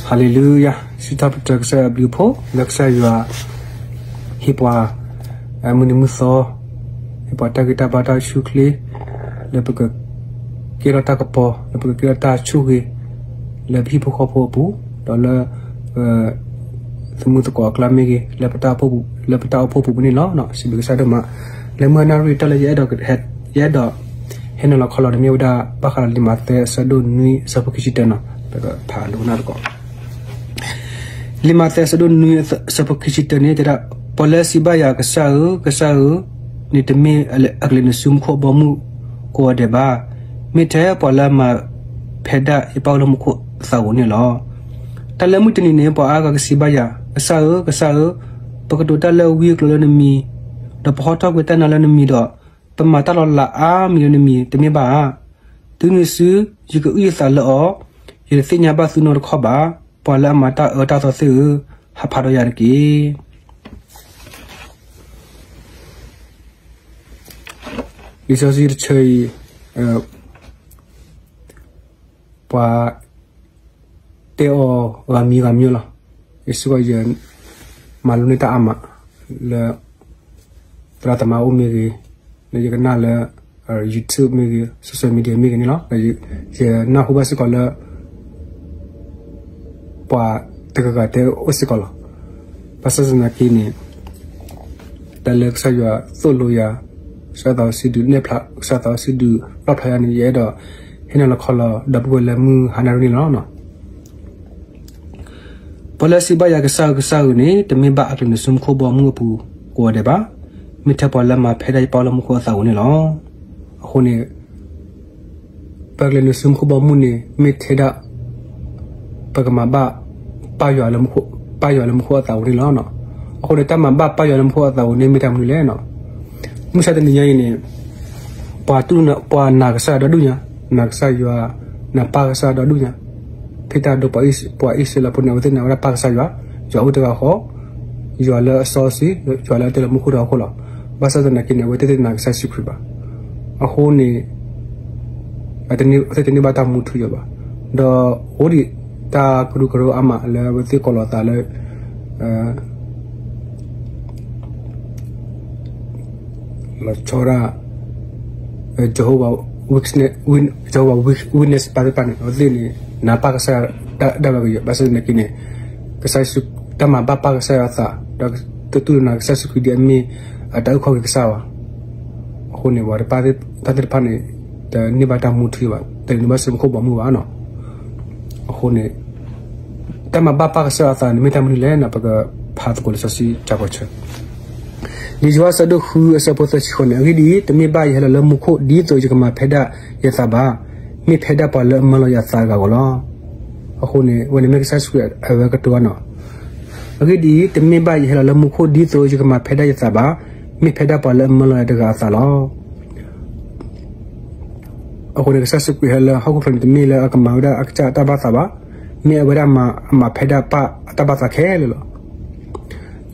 ဟါလ့လူယၤ, စံးထီၣ်ပတြၢၤကစၢ်ယွၤအဘျုးအဖှိၣ် လၢကစၢ်ယွၤ ဟ့ၣ်ပှၤ မုၢ်နံၤမုၢ်သီ, ဟ့ၣ်ပှၤတၢ်ဂ့ၤတၢ်ဘါတၢ်အိၣ်ဆူၣ်အိၣ်ချ့ လၢပက ကဲထီၣ်တၢ်ကပီၤ လၢပကကဲထီၣ်တၢ်ဆိၣ်ဂ့ၤ လၢပဟံၣ်ဖိဃီဖိအပူၤ, ဒီးလၢ ပ သမူသကိးအကျါမ့ၢ်ဂ့ၤ, လၢပတၢ်အိၣ်ဖှိၣ်ပူၤ, လၢပတၢ်အိၣ်ဖှိၣ်ပူၤပူၤန့ၣ်လီၤ. စံးဘျုးကစၢ်ဒိၣ်မး, လၢမုၢ်ဟါနၣ်ရံၣ်တၢ်လၢယအဲၣ်ဒိး ယအဲၣ်ဒိး ဟဲနုာ်လီၤခီလီၤန့ၣ် မ့ၢ်ဝဲဒၣ် ဘၣ်ဃးဒီးလံာ်မးသဲအဆၢဒိၣ်နွံအဆၢဖိခံဆံတၢနီၤ, ပကဖးလိနၢ်တကိး လံာ်မးသဲအဆၢဒိၣ်နွံအဆၢဖိခံဆံတၢန့ၣ် တဲဒၣ်, ပှၤလၢစံးဘၣ်ယၤ ကစၢ်ဧၢ, ကစၢ်ဧၢ, န့ၣ်တမ့ၢ်အကလဲၤနုာ်ဆူမူခိၣ်အဘီအမုၢ် ကိးဂၤဒဲးဘၣ်, မ့ၢ်ထဲပှၤလၢအမၤဖဲဒၣ်ယပၢ်အိၣ်လၢမူခိၣ်အသးဧိၤန့ၣ်လီၤ. တၢ်လၢမုၢ်တနံၤန့ၣ် ပှၤအါဂၤကစံးဘၣ်ယၤ, ကစၢ်ဧၢ, ကစၢ်ဧၢ, ပကတိၤတၢ်လၢအဝံအကျိၤလၢနမံၤ, ဒီးပဟီထီၣ်ကွံာ်တၢ်နါလၢနမံၤဒီး ပမၤတၢ်လီၤလးအါမံၤလၢနမံၤ, တမ့ၢ်ဘၣ်ဧါ. တုၤနုၤစု ယကအုၣ်ယသးလၢအီၤ, ယတသ့ၣ်ညါဘၣ်သုနီတခီၣ်ဘၣ်. ပှၤလၢအမၤတၢ်အၢတၢ်သီသ့ၣ်ဧၢ, ဟးဖးဒီးယၤတက့ၢ်. လံာ်စီဆှံတဆၢအံၤ ပှၤ တဲအီၤဂၤမံၤဂၤမံၤလီၤ. ယစ့ၢ်ကီးယ မၤလိန့ၢ်တၢ်အါမး လၢ သရၣ်သမါအိၣ်မ့ၢ်ဂ့ၤ, လၢယကနၣ်လၢ YouTube မ့ၢ်ဂ့ၤ, social media မ့ၢ်ဂ့ၤန့ၣ်လီၤ. ယနၢ်ဟူဘၣ်စ့ၢ်ကီးလၢ ပှၤတဂၤဂၤတဲအိၣ်စ့ၢ်ကီးလီၤ. ဘၣ်ဆၣ်သနာ်က့န့ၣ် တၢ်လၢကစၢ်ယွၤသိၣ်လိယၤ, ကစၢ်သးစီဆှံဒုးနဲၣ်ဖျါ, ကစၢ်သးစီဆှံဒုးလီၣ်ဖျါယၤန့ၣ် ယအဲၣ်ဒိး ဟ့ၣ်နၤလီၤခီလီၤ ဒီပုၢ်ဝဲၢ်လၢမုၢ်ဟါနၣ်ရံၣ်န့ၣ်လီၤ. ပှၤလၢစံးဘၣ်ယၤ ကစၢ်ဧၢ ကစၢ်ဧၢန့ၣ် တမ့ၢ်ဘၣ်အကလဲၤနုာ်ဆူမူခိၣ်ဘီမုၢ်အပူၤကိးဂၤဒဲးဘၣ်. မ့ၢ်ထဲပှၤလၢမၤဖဲဒၣ်ယပၢ်အိၣ်လၢမူခိၣ်အသးဧိၤန့ၣ်လီၤ. အဃိန့ၣ် ပကလဲၤနုာ်ဆူမူခိၣ်ဘီမုၢ်န့ၣ် မ့ၢ်ထဲဒၣ် ပကမၤဘၣ်ပၢ်ယွၤလၢမူခိၣ်, ပၢ်ယွၤလၢမူခိၣ်အသးဧိၤန့ၣ်လီၤ. အဃိန့ၣ် တၢ်မၤဘၣ်ပၢ်ယွၤလၢမူခိၣ်အသးဧိၤန့ၣ် မ့ၢ်တၢ်မနုၤလဲၣ်. မုၢ်ဆါတနံၤညါအံၤန့ၣ် ပှၤတူၢ် ပှၤနာ်ကစၢ်ယွၤဒီဒူၣ်ညါ, နာ်ကစၢ်ယွၤ, နာ်ပၢ်ကစၢ်ဒီဒူၣ်ညါ, ဖဲတၢ်ဒိပှၤအံၣ်စရ့လးဖိန့ၣ် အဝဲသ့ၣ်နာ်ဝဲဒၣ်ပၢ်ကစၢ်ယွၤ, ယွၤအိၣ်တဂၤဃီ, ယွၤလၢအစီဆှံ, ယွၤလၢအတဲလၢမူခိၣ်တဂၤဃီလီၤ. ဘၣ်ဆၣ်သနာ်က့န့ၣ် အဝဲသ့ၣ်တနာ်ကစၢ်ယ့ၣ်ၡူးခရံာ်ဘၣ်. အဃိန့ၣ် အဝဲသ့ၣ်တန့ၢ်ဘၣ်တၢ်မူထူယိာ်ဘၣ်. ဒီးအိၣ်ဒံးတၢ်ကရူၢ်ကရၢအါမးလၢအဝဲသ့ၣ်ကိးလီၤသးလၢ လီၤဆီဒၣ် Jehovah Witness, Jehovah Witness ပၢ်သ့ၣ်တဖၣ်န့ၣ် အဝဲသ့ၣ်န့ၣ် နာ်ပၢ်ကစၢ်ယွၤဒၣ်ဝဲကယဲၢ်. ဘၣ်ဆၣ်သနာ်က့န့ၣ် ကစၢ်ယ့ၣ်ၡူး တၢ်မၤဘၣ်ပၢ်ကစၢ်ယွၤအသး ဒီးတတူၢ်လိာ်နာ်ကစၢ်ယ့ၣ်ၡူးခရံာ်ဒ်အမ့ၢ် အတၢ်အုၣ်ခီၣ်က့ၤကစၢ်ဘၣ်. အဃိန့ၣ် ပှၤတပၢ်သ့ၣ်တဖၣ်န့ၣ် တန့ၢ်ဘၣ်တၢ်မူထူယိာ်ဘၣ်, တန့ၢ်ဘၣ်ဆူမူခိၣ်ဘီမုၢ်ဘၣ်. အဃိန့ၣ် တၢ်မၤဘၣ်ပၢ်ကစၢ်ယွၤအသးန့ၣ် မ့ၢ်တၢ်မနုၤလဲၣ်န့ၣ် ပကဖးသကိးလံာ်စီဆှံကၠၢကီဆၢ လံာ်ယိၤဟၣ်အဆၢဒိၣ်ဃုအဆၢဖိသၢဆံဃိးန့ၣ်, အဂ့ၢ်ဒ်အံၤ, တမ့ၢ်ဘၣ်ယဟဲလီၤလၢမူခိၣ် ဒ်သိးယကမၤဖဲဒၣ်ယသးဘၣ်, မ့ၢ်ဖဲဒၣ်ပှၤလၢအမၢလီၤယသးတဂၤဧိၤလီၤ. အဃိန့ၣ် အဝဲန့ၣ်မ့ၢ်ကစၢ်ယ့ၣ်ၡူးခရံာ်အဝဲကတိၤဘၣ်နီၤ. အဂ့ၢ်ဒ်အံၤ, တမ့ၢ်ဘၣ်ယဟဲလီၤလၢမူခိၣ် ဒ်သိးယကမၤဖဲဒၣ်ယသးဘၣ်, မ့ၢ်ဖဲဒၣ်ပှၤလၢအမၢလီၤယတဂၤအသးလီၤ. အဃိန့ၣ် ကစၢ်ယ့ၣ်ၡူးခရံာ်ဟဲလၢဟီၣ်ခိၣ်ချၢန့ၣ် တမ့ၢ်လၢအကမၤဝဲဒၣ်အကစၢ်အတၢ်ဘၣ်သးဘၣ်, မ့ၢ်အဝဲဒၣ်မၤ အမၤဖဲဒၣ်ပၢ်အတၢ်ဘၣ်သးခဲလၢာ်လီၤ.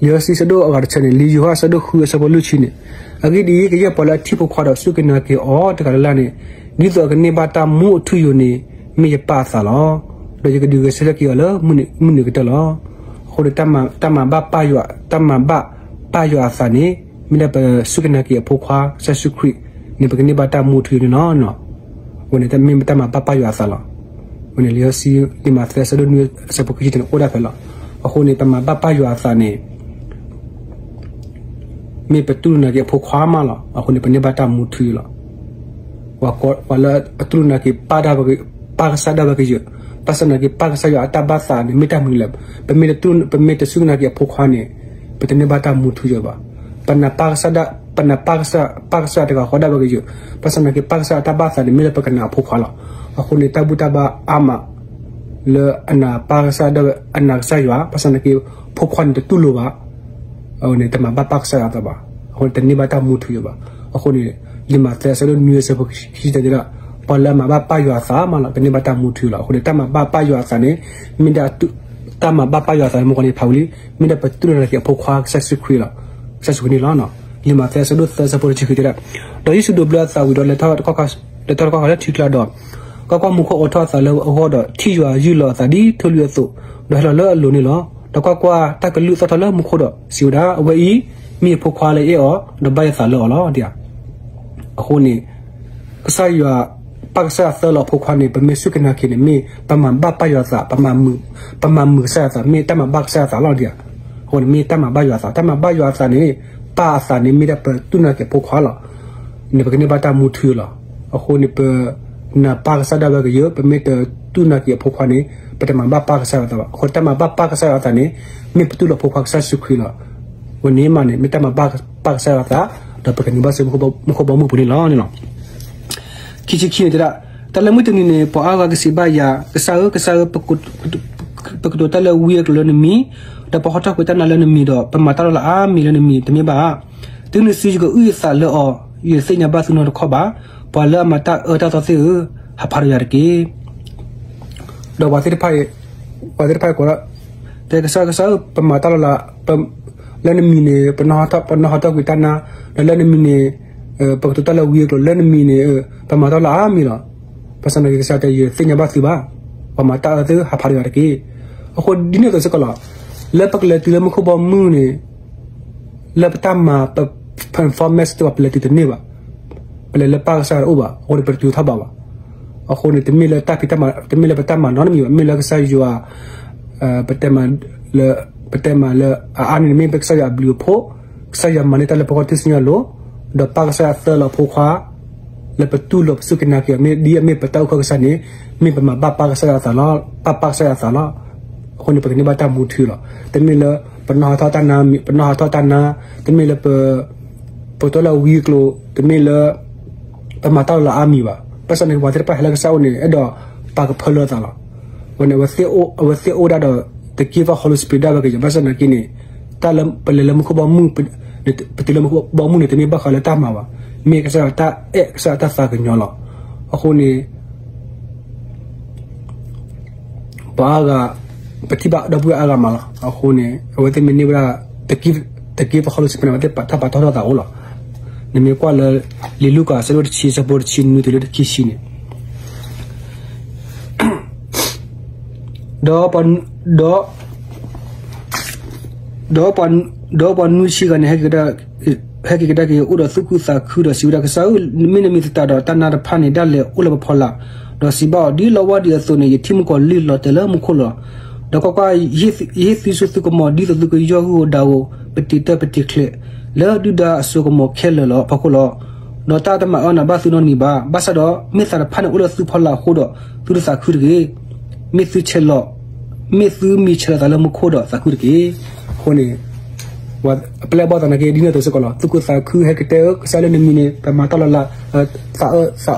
လံာ်စီဆှံအဆၢဒိၣ်အဂၤတဆၢန့ၣ် လံာ်ယိၤဟၣ်အဆၢဒိၣ်ဃုအဆၢဖိလွံၢ်ဆံန့ၣ်, အဂ့ၢ်ဒ်အံၤ, ကယဲၢ်ပှၤလၢအထံၣ်ဖိခွါဒီးစူၢ်က့ၤနာ်က့ၤအီၤတဂၤလၢ်လၢ်န့ၣ်, ဒ်သိးအကန့ၢ်ဘၣ်တၢ်မူအထူအယိာ်န့ၣ် မ့ၢ်ယပၢ်အသးလီၤ. ဒီးယကဒုးဂဲၤဆၢထၢၣ်က့ၤအီၤလၢမုၢ်နံၤကတၢၢ်လီၤ. အဃိန့ၣ် တၢ်မၤဘၣ်ပၢ်ယွၤ, တၢ်မၤဘၣ်ပၢ်ယွၤအသးန့ၣ် မ့ၢ်ဒၣ်ပစူၢ်က့ၤနာ်က့ၤအဖိခွါ ကစၢ်ယ့ၣ်ၡူးခရံာ်န့ၣ် ပကန့ၢ်ဘၣ်တၢ်မူထူယိာ်န့ၣ်လီၤ. အဝဲန့ၣ်မ့ၢ်တၢ်မၤဘၣ်ပၢ်ယွၤအသးလီၤ. အဝဲန့ၣ် လံာ်စီဆှံ လံာ်မးသဲအဆၢဒိၣ်နွံအဆၢဖိခံဆံန့ၣ် အိၣ်ဒၣ်ဖဲလီၤ. အဃိန့ၣ် ပမၤဘၣ်ပၢ်ယွၤအသးန့ၣ် မ့ၢ်ပတူၢ်လိာ်နာ်က့ၤအဖိခွါမးလီၤ. အဃိန့ၣ် ပန့ၢ်ဘၣ်တၢ်မူထူယိာ်လီၤ. ပှၤလၢအတူၢ်လိာ်နာ်က့ၤ ပၢ်ကစၢ်ဒၣ်ဝဲကယဲၢ်, ဘၣ်ဆၣ်သနာ်က့ ပၢ်ကစၢ်ယွၤအတၢ်ဘၣ်သးန့ၣ် မ့ၢ်တၢ်မနုၤလဲၣ်. ပမ့ၢ်တစူၢ်က့ၤနာ်က့ၤအဖိခွါန့ၣ် ပတန့ၢ်ဘၣ်တၢ်မူထူယိာ်ဘၣ်. ပနာ်ပၢ်ကစၢ်ဒၣ်, ပနာ်ပၢ်ကစၢ်, ပၢ်ကစၢ်တဂၤဃီဒၣ်ဝဲကယဲၢ်, ဘၣ်ဆၣ်သနာ်က့ ပၢ်ကစၢ်အတၢ်ဘၣ်သးန့ၣ် မ့ၢ်လၢပကနာ်အဖိခွါလီၤ. အဃိန့ၣ် တၢ်ဘူၣ်တၢ်ဘါအါမး လၢအနာ်ပၢ်ကစၢ်ဒၣ်ဝဲ, အနာ်ကစၢ်ယွၤ, ဘၣ်ဆၣ်သနာ်က့ ဖိခွါန့ၣ်တတူၢ်လိာ်ဘၣ် အဝဲန့ၣ် တမၤဘၣ်ပၢ်ကစၢ်ယွၤအသးဘၣ်. အဃိန့ၣ် တန့ၢ်ဘၣ်တၢ်မူထူယိာ်ဘၣ်. အဃိန့ၣ် လံာ်မးသဲအဆၢဒိၣ်နွံအဆၢဖိခံဆံတၢတဲဒၣ်, ပှၤလၢအမၤဘၣ်ပၢ်ယွၤအသးမးလီၤ ကန့ၢ်ဘၣ်တၢ်မူထူယိာ်လီၤ. အဃိန့ၣ် တၢ်မၤဘၣ်ပၢ်ယွၤအသးန့ၣ် မ့ၢ်ဒၣ် တၢ်မၤဘၣ်ပၢ်ယွၤအသးန့ၣ် မ့ၢ်ကီန့ၣ်ဖးဝံၤလံ, မ့ၢ်ဒၣ်ပတူၢ်လိာ်နာ်က့ၤအဖိခွါ ကစၢ်ယ့ၣ်ၡူးခရံာ်လီၤ. ကစၢ်ယ့ၣ်ၡူးခရံာ်န့ၣ်လီၤ. လံာ်မးသဲအဆၢဒိၣ်သၢအဆၢဖိတဆံဃုတဲဒၣ်, ဒီးယ့ၣ်ၡူးဒိးဘျၢအသးဝံၤဒီး လဲၤထီၣ်တကီၢ်ခါလၢထံကျါဒီး, က ကွၢ်ကွၢ်, မူခိၣ်အိးထီၣ်အသးလၢအဂီၢ်ဒီး ထံၣ်ယွၤယုၢ်လီၤအသးဒ်ထိၣ်လွံၢ်အသိး, ဒီးဟဲလီၤလၢအလိၤန့ၣ်လီၤ. ဒီးကွၢ်ကွၢ်, တၢ်ကလုၢ်သီၣ်ထီၣ်လၢမူခိၣ်ဒီးစံးဝဲဒၣ်, အဝဲအံၤမ့ၢ်အဖိခွါလၢယအဲၣ်အီၤ, ဒီးဘၣ်ယသးလၢအီၤလီၤ. အဃိန့ၣ် ကစၢ်ယွၤပၢ်ကစၢ်ယွၤသၢလီၤအဖိခွါန့ၣ် ပမ့ၢ်စူၢ်က့ၤနာ်က့ၤန့ၣ် မ့ၢ်ပမၤဘၣ်ပၢ်ယွၤအသး, ပမၤမုာ်ကစၢ်ယွၤအသး, မ့ၢ်တၢ်မၤဘၣ်ကစၢ်ယွၤအသးလီၤ. အဃိန့ၣ် မ့ၢ်တၢ်မၤဘၣ်ယွၤအသး, တၢ်မၤဘၣ်ယွၤအသးန့ၣ်, ပၢ်အသးန့ၣ် မ့ၢ်ဒၣ်ပတူၢ်နာ်က့ၤအဖိခွါလီၤ. န့ၣ်ပကန့ၢ်ဘၣ်တၢ်မူထူလီၤ. အဃိန့ၣ် ပနာ်ပၢ်ကစၢ်ဒၣ်ဝဲကယဲၢ်, ပမ့ၢ်တတူၢ်နာ်က့ၤအဖိခွါန့ၣ် ပတမၤဘၣ်ပၢ်ကစၢ်ယွၤအသးဘၣ်. အဃိတၢ်မၤဘၣ်ပၢ်ကစၢ်ယွၤအသးန့ၣ် မ့ၢ်ပတူၢ်လိာ်ဖိခွါကစၢ်ယ့ၣ်ၡူးခရံာ်လီၤ. ဝဲန့ၣ်မးန့ၣ် မ့ၢ်တၢ်မၤဘၣ်ပၢ်ကစၢ်ယွၤအသး, ဒီးပကန့ၢ်ဘၣ်စ့ၢ်မူခိၣ်ဘီမုၢ်ပူၤန့ၣ်လီၤ. ခံဆံခံန့ၣ်တဲဒၣ်, တၢ်လၢမုၢ်တနံၤန့ၣ် ပှၤအါဂၤကစံးဘၣ်ယၤ, ကစၢ်ဧၢ, ကစၢ်ဧၢ, ပကတိၤတၢ်လၢဝံအကျိၤလၢနမံၤ, ဒီးပဟီထီၣ်ကွံာ်တၢ်နါလၢနမံၤ, ဒီးပမၤတၢ်လီၤလးအါမံၤလၢနမံၤ, တမ့ၢ်ဘၣ်ဧါ. တုၤနုၤစုယကအုၣ်ယသးလၢအီၤ, ယတသ့ၣ်ညါဘၣ်သုနီတခီၣ်ဘၣ်. ပှၤလၢအမၤတၢ်အၢတၢ်သီသ့ၣ်ဧၢ, ဟးဖးဒီးယၤတက့ၢ်. ဒီးပှၤသ့ၣ်တဖၣ်အံၤ, ပှၤသ့ၣ်တဖၣ်အံၤကိး, တဲကစၢ်, ကစၢ်ဧၢ, ပမၤတၢ်လီၤလး, လၢနမံၤန့ၣ် ပ, ပနီၣ်ဟီထီၣ်ကွံာ်တၢ်နါ, ဒီးလၢနမံၤန့ၣ် ပကတိၤတၢ်လၢဝံအကျိၤ, လၢနမံၤန့ၣ် ပမၤတၢ်လီၤလးအါမံၤလီၤ. ဘၣ်ဆၣ်သနာ်က့ ကစၢ်တဲ ယတသ့ၣ်ညါဘၣ်သုဘၣ်. ပှၤမၤတၢ်အၢသ့ၣ်ဧၢ, ဟးဖးဒီးယၤတက့ၢ်. အဃိဒ်န့ၣ်အသိးစ့ၢ်ကီးလီၤ. လၢပကလဲၤတုၤလၢမူခိၣ်ဘီမုၢ်န့ၣ် လၢပတၢ်မၤ ပ performance တဘၣ် ပလဲၤတုၤတန့ၢ်ဘၣ်. ပလဲၤလၢပၢ်ကစၢ်ယွၤတအိၣ်ဘၣ်, အဃိန့ၣ် ပတတုၤထီၣ်ဘးဘၣ်. အဃိန့ၣ် တမ့ၢ်လၢတၢ်ဖံးတၢ်မၤ, တမ့ၢ်လၢပတၢ်မၤနီတမံၤဘၣ်, မ့ၢ်လၢကစၢ်ယွၤ, ပတဲမးလၢ, ပတဲမးလၢအအါန့ၣ် မ့ၢ်ကစၢ်ယွၤအဘျုးအဖှိၣ်, ကစၢ်ယွၤမၤန့ၢ်တၢ်လၢပဂီၢ်ထူၣ်စုညါအလိၤ, ဒီးပၢ်ကစၢ်ယွၤသၢလီၤအဖိခွါ လၢပတူၢ်လိာ်ပစူၢ်က့ၤနာ်က့ၤအီၤ မ့ၢ်ဒ်အမ့ၢ်ပတၢ်အုၣ်ကီၢ်ကစၢ်န့ၣ်, မ့ၢ်ပမၤဘၣ်ပၢ်ကစၢ်ယွၤအသးလီၤ, ပၢ်ပၢ်ကစၢ်ယွၤအသးလီၤ. အဃိန့ၣ် ပကန့ၢ်ဘၣ်တၢ်မူထူလီၤ. တမ့ၢ်လၢ ပနီၣ်ဟးထီၣ်တၢ်နါ, ပနီၣ်ဟးထီၣ်တၢ်နါ, တမ့ၢ်လၢပ, ပကတိၤလၢဝံအကျိၤ, တမ့ၢ်လၢ ပမၤတၢ်လီၤလးအါမံၤဘၣ်. ဘၣ်ဆၣ်သနာ်က့ ပှၤသ့ၣ်တဖၣ်ဟဲလၢကစၢ်အအိၣ်န့ၣ် အဲၣ်ဒိးပာ်ကဖၢလၢအသးလီၤ. ဝဲန့ၣ် အဝဲသ့ၣ်အိၣ်ဒၣ်ဒီး the gift of Holy Spirit ဒၣ်ဝဲကယဲၢ်. ဘၣ်ဆၣ်သနာ်က့န့ၣ် တၢ်လၢပလဲၤလၢမူခိၣ်ဘီမုၢ်, ပတုၤလၢမူခိၣ်ဘီမုၢ်န့ၣ် တမ့ၢ်ဘၣ်ဃးလၢတၢ်မၤဘၣ်, မ့ၢ်ကစၢ်ယွၤတၢ်အဲၣ် ကစၢ်ယွၤတၢ်သးကညီၤလီၤ. အဃိန့ၣ် ပှၤအါဂၤ, ပထံၣ်ဘၣ်ဒီပုၢ်ဝဲၢ်အါဂၤမးလီၤ. အဃိန့ၣ် အဝဲသ့ၣ်မ့ၢ်န့ၢ်ဝဲဒၣ် the gift, the gift of Holy Spirit န့ၣ် အဝဲသ့ၣ်တၢ်ပာ်ထီၣ်ထီသးအိၣ်လီၤ. နမ့ၢ်ကွၢ်လၢ လံာ်လူၤကၣ်အဆၢဒိၣ်တဆံ အဆၢဖိတဆံနွံတုၤလၢတဆံခံန့ၣ် ဒီး, ဒီး, ဒီးပှၤနွံဆံဂၤန့ၣ် ဟဲက့ၤကဒါက့ၤအိၣ်ဒီးသူၣ်ခုသးခုဒီးစံးဝဲဒၣ်, ကစၢ်ဧၢ, မ့ၢ်နမံၤသတးဒီး တၢ်နါတဖၣ်န့ၣ်ဒၣ်လဲာ်အိၣ်လၢပဖီလာ်. ဒီးစံးဘၣ်အီၤ, ဒ်လီဝါဒံးအသိးန့ၣ် ယထံမူကီၢ်လံၢ်လီၤတဲာ်လၢမူခိၣ်လီၤ. ဒီးကွၢ်ကွၢ်, ယဟ့ၣ်သုဆူသုကမီၤ ဒ်သိးသုကယီၢ်ဂုၢ်ဧိၤဒၣ်ဧိၤ, ပတံၤတၢၢ်ပတံၤချဲး လၢဒုၣ်ဒါအစိကမီၤခဲလၢာ်လီၤအဖီခိၣ်လီၤ. ဒီးတၢ်တမၤအၢနၤဘၣ်သုနီတမံၤဘၣ်. ဘၣ်ဆၣ်ဒီး မ့ၢ်သးတဖၣ်န့ၣ်အိၣ်လၢသုဖီလာ်အဃိဒီး သုတသးခုတဂ့ၤ. မ့ၢ်သုဆဲးလီၤ, မ့ၢ်သုမံၤဆဲးလီၤသးလၢမူခိၣ်ဒီးသးခုတက့ၢ်. အဃိန့ၣ် ပျဲၢ်ဘီၣ်သနာ်က့ ဒ်န့ၣ်အသိးစ့ၢ်ကီးလီၤ. သူၣ်ခုသးခု ဟဲကတဲဧၢ, ကစၢ်လၢနမံၤန့ၣ် ပမၤတၢ်လီၤလး, သး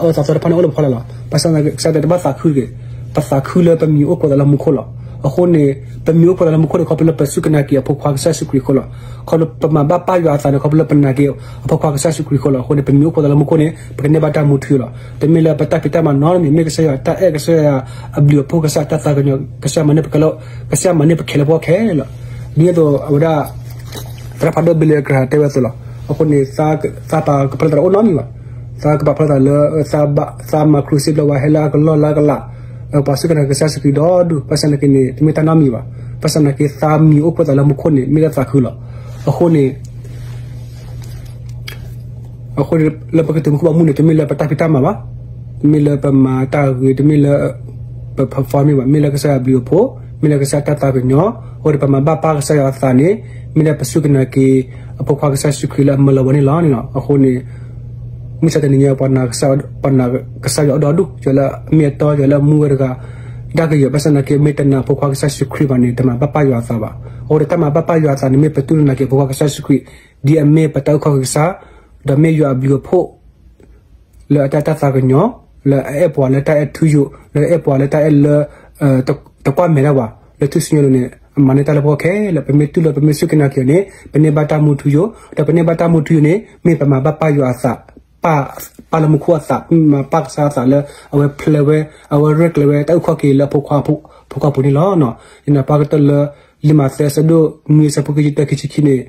အၢသးသီတဖၣ်န့ၣ်အိၣ်လၢပဖီလာ်လီၤ. ဘၣ်ဆၣ်သနာ်က့ ကစၢ်တဲတဘၣ်သးခုတဂ့ၤ. ပသးခုလၢပမံၤအိၣ်ခိးသးလၢမူခိၣ်လီၤ. အဃိန့ၣ် ပမံၤအိၣ်ခိးသးလၢမူခိၣ်န့ၣ် ခီဖျိလၢပစူၢ်က့ၤနာ်က့ၤအဖိခွါကစၢ်ယ့ၣ်ၡူးခရံာ်အဃိလီၤ. ခီဖျိပမၤဘၣ်ပၢ်ယွၤအသးန့ၣ် ခီဖျိလၢပနာ်က့ၤအဖိခွါကစၢ်ယ့ၣ်ၡူးခရံာ်အဃိလီၤ. အဃိန့ၣ် ပမံၤအိၣ်ခိးသးလၢမူခိၣ်န့ၣ် ပကန့ၢ်ဘၣ်တၢ်မူထူလီၤ. တမ့ၢ်လၢပတၢ်ဖံးတၢ်မၤနီတမံၤ, မ့ၢ်ကစၢ်ယွၤတၢ်အဲၣ်, ကစၢ်ယွၤအဘျုးအဖှိၣ်, ကစၢ်ယွၤတၢ်သးကညီၤ, ကစၢ်ယွၤမၤန့ၢ်ပကဲလၢ, ကစၢ်ယွၤမၤန့ၢ်ပခဲလၢာ်ပဂီၢ်ခဲလၢာ်လီၤ. ဒ်သိးအဝဲဒၣ် သရၣ်ဖးဒိၣ် Billy Graham တဲဝဲအသိးလီၤ. အဃိန့ၣ် သးပာ်ကဖၢလၢသးတအိၣ်နီတမံၤဘၣ်. သးကပာ်ဖၢလၢသးလၢ သးမၤ crusade ဘျီဝဲ ဟဲလၢအကလီၢ်လၢအကလး, ပှၤစူၢ်က့ၤနာ်က့ၤကစၢ်ယ့ၣ်ၡူးခရံာ်ဒီဒူၣ်, ဘၣ်ဆၣ်သနာ်က့န့ၣ် တမ့ၢ်တၢ်နီတမံၤဘၣ်. ဘၣ်ဆၣ်သနာ်က့ သးမံၤအိၣ်ခိးသးလၢမူခိၣ်န့ၣ် မ့ၢ်ဒၣ်သးခုလီၤ. အဃိန့ၣ် အဃိန့ၣ် လၢပကတုၤမူခိၣ်ဘီမုၢ်န့ၣ် တမ့ၢ်လၢပတၢ်ဖံးတၢ်မၤဘၣ်, တမ့ၢ်လၢပမၤတၢ်ဂ့ၤ, တမ့ၢ်လၢ ပ perform မ့ၢ်ဘၣ်, မ့ၢ်လၢကစၢ်ယွၤအဘျုးအဖှိၣ်, မ့ၢ်လၢကစၢ်တၢ်သးကညီၤ, အဃိန့ၣ် ပမၤဘၣ်ပၢ်ကစၢ်ယွၤအသးန့ၣ် မ့ၢ်ဒၣ်ပစူၢ်က့ၤနာ်က့ၤ အဖိခွါကစၢ်ယ့ၣ်ၡူးခရံာ်လၢအမၢလီၤဝဲန့ၣ်လီၤ. အဃိန့ၣ် မုၢ်ဆါတနံၤညါ ပှၤနာ်ကစၢ်ယွၤအိၣ်ဒီဒူၣ်, ယွၤလၢအမ့ၢ်အတီ, ယွၤလၢအမူဝဲတဂၤ ဒၣ်ကယဲၢ်, ဘၣ်ဆၣ်သနာ်က့ မ့ၢ်တနာ်ဖိခွါကစၢ်ယ့ၣ်ၡူးခရံာ်ဘၣ်န့ၣ် တမၤဘၣ်ပၢ်ယွၤအသးဘၣ်. အဃိန့ၣ် တၢ်မၤဘၣ်ပၢ်ယွၤအသးန့ၣ် မ့ၢ်ပတူၢ်လိာ်နာ်က့ၤအဖိခွါကစၢ်ယ့ၣ်ၡူးခရံာ် ဒ်အမ့ၢ်ပတၢ်အုၣ်ကီၢ်ကစၢ်, ဒီးမ့ၢ်ယွၤအဘျုးအဖှိၣ် လၢအတၢ်အဲၣ်ပှၤလၢ တၢ်အဲၣ်ထူယိာ်, လၢအဲၣ်ပှၤလၢတၢ်အဲၣ်လၢ တကွၢ်မဲာ်တၢ်ဘၣ်, လၢထူၣ်စုညါအလိၤန့ၣ် အမၤန့ၢ်တၢ်လၢပဂီၢ်ခဲလၢာ်. ပမ့ၢ်တူၢ်လိာ် ပမ့ၢ်စူၢ်က့ၤနာ်က့ၤအီၤန့ၣ် ပန့ၢ်ဘၣ်တၢ်မူထူယိာ်, ဒီးပန့ၢ်ဘၣ်တၢ်မူထူယိာ်န့ၣ် မ့ၢ်ပမၤဘၣ်ပၢ်ယွၤအသး, ပၢ်လၢမူခိၣ်အသး, မ့ၢ်မၤပၢ်ကစၢ်အသးလၢအဝဲဖျဲးဝဲ, အဝဲရဲၣ်ကျဲၤဝဲ တၢ်အုၣ်ကီၢ်က့ၤလၢအဖိခွါအပူၤန့ၣ်လီၤ. ယနာ်ပၢ်ကတၢၢ်လၢ လံာ်မးသဲအဆၢဒိၣ်နွံ အဆၢဖိခံဆံတၢ ခံဆံခံန့ၣ်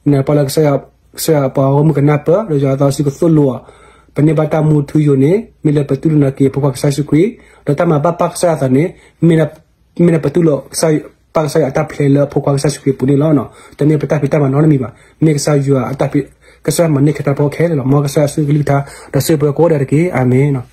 ယနာ်ပၢ်လၢ ကစၢ်ယွၤပှၤဂီၢ်မုၢ်ကနၢ်ပၢၢ် ဒီးယွၤအသးစီဆှံကသိၣ်လိအီၤ, ပန့ၢ်ဘၣ်တၢ်မူထူယိာ်န့ၣ် မ့ၢ်လၢပတူၢ်လိာ်နီၣ်က့ၤအဖိခွါကစၢ်ယ့ၣ်ၡူးခရံာ်, ဒီးတၢ်မၤဘၣ်ပၢ်ကစၢ်ယွၤအသးန့ၣ် မ့ၢ်လၢ မ့ၢ်လၢပတူၢ်လိာ် ပၢ်ကစၢ်ယွၤအတၢ်ဖျဲးလၢအဖိခွါကစၢ်ယ့ၣ်ၡူးခရံာ်အပူၤန့ၣ်လီၤ. တမ့ၢ်ပတၢ်ဖံးတၢ်မၤနီတမံၤဘၣ်. မ့ၢ်ကစၢ်ယွၤအတၢ်ဖံး, ကစၢ်ယွၤမၤန့ၢ်က့ၤတၢ်ဖိခဲလၢာ်လီၤ. မ်ကစၢ်ယွၤဆိၣ်ဂ့ၤကလုၢ်ကထါ ဒီးဆိၣ်ဂ့ၤပှၤကိးဂၤဒဲးတက့ၢ်. အၤမ့ၣ်.